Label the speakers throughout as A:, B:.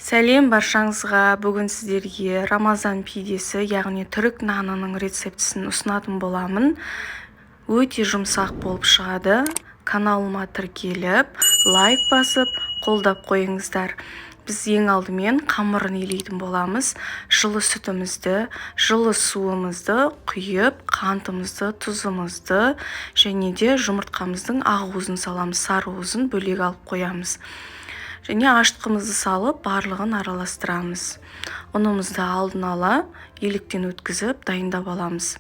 A: Сәлем баршаңызға. Бүгін сіздерге Рамазан пидесі, яғни түрік нанының рецептісін ұсынатын боламын. Өте жұмсақ болып шығады. Каналыма тіркеліп, лайк басып, қолдап қойыңыздар. Біз ең алдымен қамырын илейтін боламыз. Жылы сүтімізді, жылы суымызды құйып, қантымызды, тұзымызды және де жұмыртқамыздың ақ уызын саламыз, сары уызын бөлек алып қоямыз. Және ашытқымызды салып, барлығын араластырамыз. Ұнымызды алдын ала електен өткізіп, дайындап аламыз.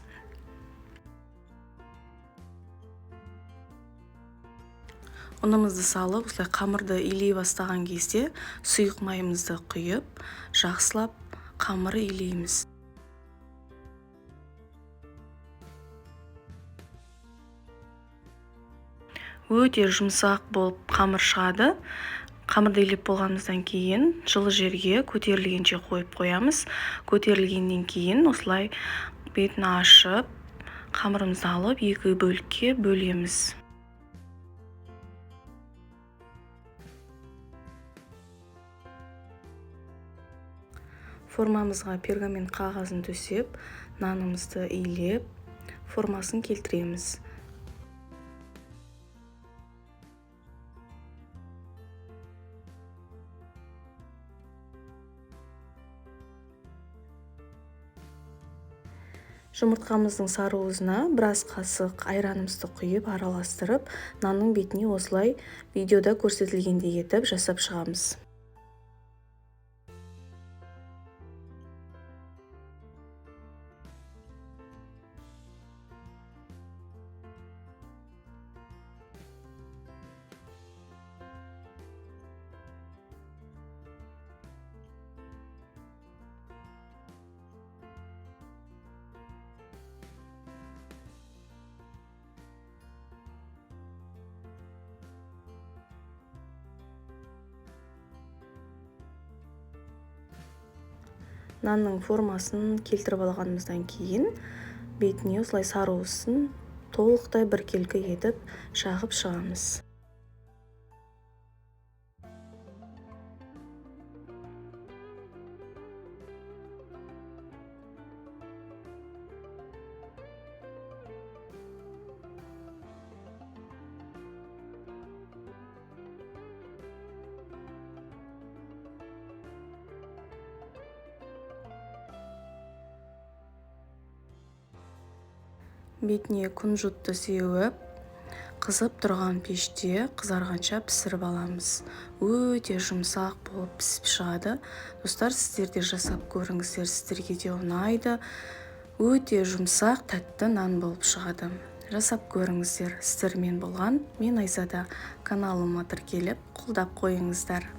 A: Ұнымызды салып, осылай қамырды илей бастаған кезде сұйық майымызды құйып, жақсылап қамыр илейміз. Өте жұмсақ болып қамыр шығады. Қамырды илеп болғанымыздан кейін жылы жерге көтерілгенше қойып қоямыз. Көтерілгеннен кейін осылай бетін ашып, қамырымызды алып екі бөлікке бөлеміз. Формамызға пергамент қағазын төсеп, нанымызды илеп, формасын келтіреміз. Жұмыртқамыздың сары уызына біраз қасық айранымызды құйып, араластырып, нанның бетіне осылай видеода көрсетілгендей етіп жасап шығамыз. Нанның формасын келтіріп алғанымыздан кейін бетіне осылай сары уызын толықтай біркелкі етіп жағып шығамыз. Бетіне күнжұтты сеуіп, қызып тұрған пеште қызарғанша пісіріп аламыз. Өте жұмсақ болып пісіп шығады. Достар, сіздер де жасап көріңіздер, сіздерге де ұнайды. Өте жұмсақ, тәтті нан болып шығады. Жасап көріңіздер. Сіздермен болған мен Айзада. Каналыма тіркеліп, қолдап қойыңыздар.